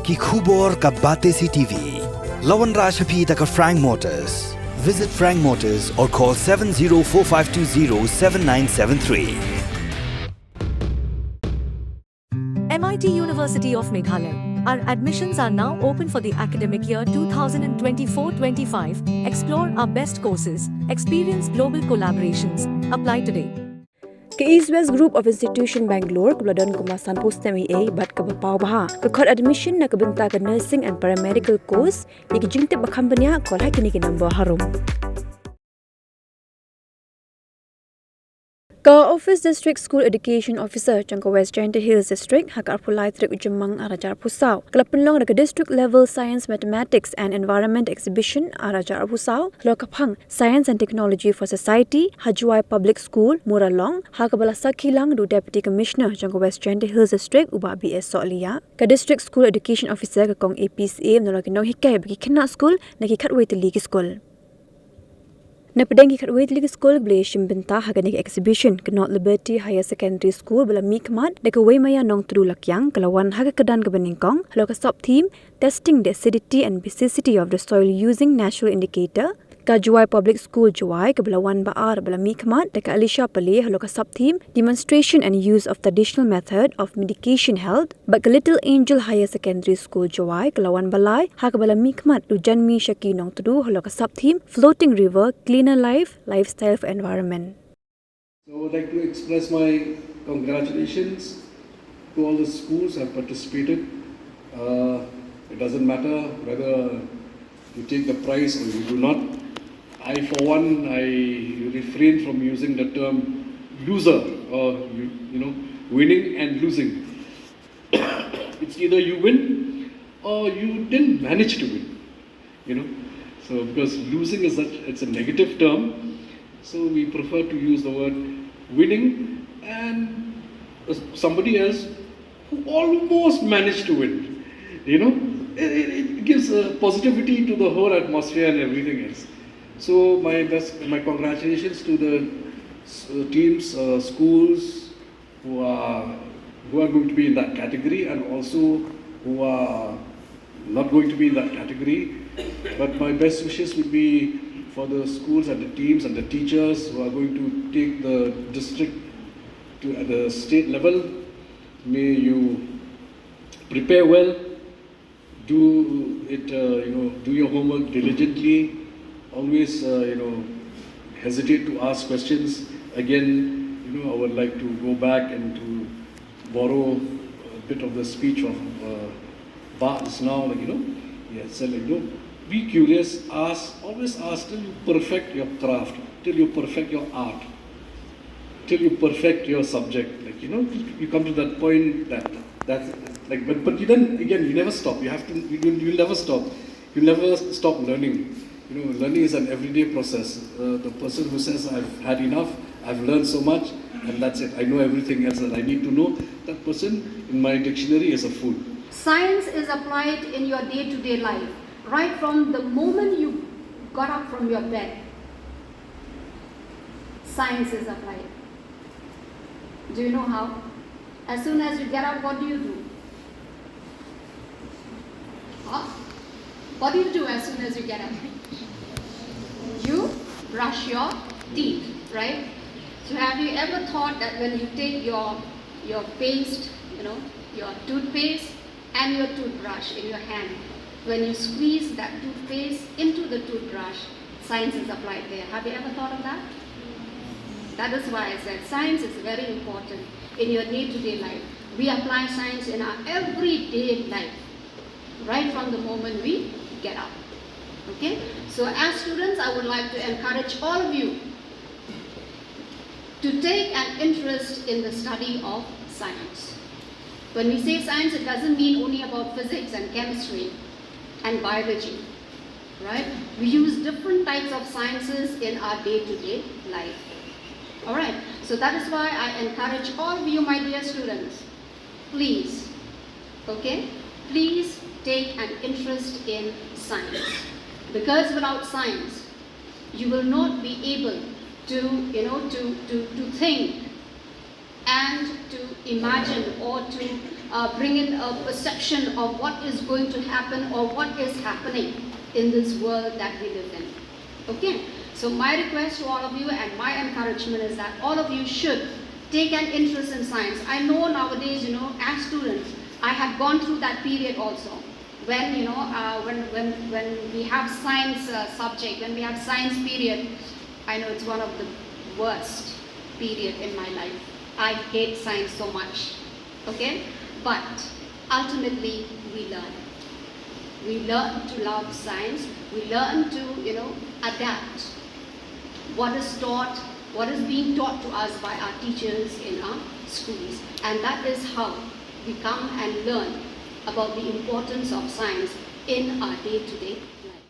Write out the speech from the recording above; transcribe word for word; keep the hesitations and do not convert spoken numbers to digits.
Ki khubor ka Batesi T V. La wanrah sha phi da ka Frank Motors. Visit Frank Motors or call seven zero four five two zero seven nine seven three. M I T University of Meghalaya. Our admissions are now open for the academic year two thousand twenty-four twenty-five. Explore our best courses, experience global collaborations. Apply today. Ka East West Group of Institution Bangalore kaba la don kumba sanphew snem eiei bad kaba paw bha ka khot admission na ka bynta ka nursing and paramedical course. Ïa ki jingtip ba kham bniah, call ha kine ki number harum. Ka Office District School Education Officer jong ka West Jaintia Hills District ha ka arphew lai tarik u Jymmang arhajar arphew saw ka la pynlong da ka District Level Science, Mathematics and Environment Exhibition arhajar arphew saw halor ka phang Science and Technology for Society ha Jowai Public School, Muralong, ha kaba la sakhi lang da u Deputy Commissioner jong ka West Jaintia Hills District u Bah B S Sohliya. Ka District School Education Officer ka Kong A P Syiem nalor ki nonghikai bad ki khynnah skul na ki khatwei tylli ki skul. Na pdeng ki khatwei tylli ki skul ba la ïashim bynta ha kane ka exhibition, ka North Liberty Higher Secondary School ba la mihkhmat da ka Weimaia Nongtdu Lakiang ka la wan ha ka kyrdan kaba nyngkong halor ka sub theme Testing the Acidity and Basicity of the Soil Using Natural Indicator. Ka Jowai Public School Jowai kaba la wan ba ar ba la mihkhmat da ka Alisha Pillay halor ka sub theme Demonstration and Use of Traditional Method of Medication Health. Bad ka Little Angel Higher Secondary School Jowai ka la wan ba lai ha kaba la mihkhmat da u Janmi Shaki Nongtdu halor ka sub theme Floating River, Cleaner Life, Lifestyle for Environment. So I would like to express my congratulations to all the schools that participated. Uh, it doesn't matter whether you take the prize or you do not. I, for one, I refrain from using the term loser or, you, you know, winning and losing. It's either you win or you didn't manage to win, you know. So because losing is such, it's a negative term, so we prefer to use the word winning, and uh, somebody else who almost managed to win, you know, it, it, it gives a positivity to the whole atmosphere and everything else. So my best, my congratulations to the uh, teams, uh, schools, who are, who are going to be in that category and also who are not going to be in that category. But my best wishes would be for the schools and the teams and the teachers who are going to take the district to at the state level. May you prepare well, do it, uh, you know, do your homework diligently. Always, uh, you know, hesitate to ask questions. Again, you know, I would like to go back and to borrow a bit of the speech of uh, Bah just now, like, you know, he had said, like, you know, be curious, ask, always ask till you perfect your craft, till you perfect your art, till you perfect your subject. Like, you know, you come to that point that that's like, but, but you then again, you never stop. You have to, you, you, you never stop. You never stop learning. You know, learning is an everyday process. Uh, the person who says, "I've had enough, I've learned so much, and that's it, I know everything else that I need to know," that person in my dictionary is a fool. Science is applied in your day to day life, right from the moment you got up from your bed. Science is applied. Do you know how? As soon as you get up, what do you do? Huh? What do you do as soon as you get up? You brush your teeth, right? So have you ever thought that when you take your your paste, you know, your toothpaste and your toothbrush in your hand, when you squeeze that toothpaste into the toothbrush, science is applied there. Have you ever thought of that? That is why I said science is very important in your day-to-day life. We apply science in our everyday life, right from the moment we get up. Okay? So as students, I would like to encourage all of you to take an interest in the study of science. When we say science, it doesn't mean only about physics and chemistry and biology, right? We use different types of sciences in our day-to-day life. All right, so that is why I encourage all of you, my dear students, please, okay, please take an interest in science. Because without science, you will not be able to, you know, to, to, to think and to imagine or to uh, bring in a perception of what is going to happen or what is happening in this world that we live in. Okay, so my request to all of you and my encouragement is that all of you should take an interest in science. I know nowadays, you know, as students, I had gone through that period also. When, you know, uh, when, when, when we have science uh, subject, when we have science period, I know it's one of the worst period in my life. I hate science so much. Okay? But ultimately, we learn. We learn to love science. We learn to, you know, adapt what is taught, what is being taught to us by our teachers in our schools. And that is how we come and learn about the importance of science in our day to day life.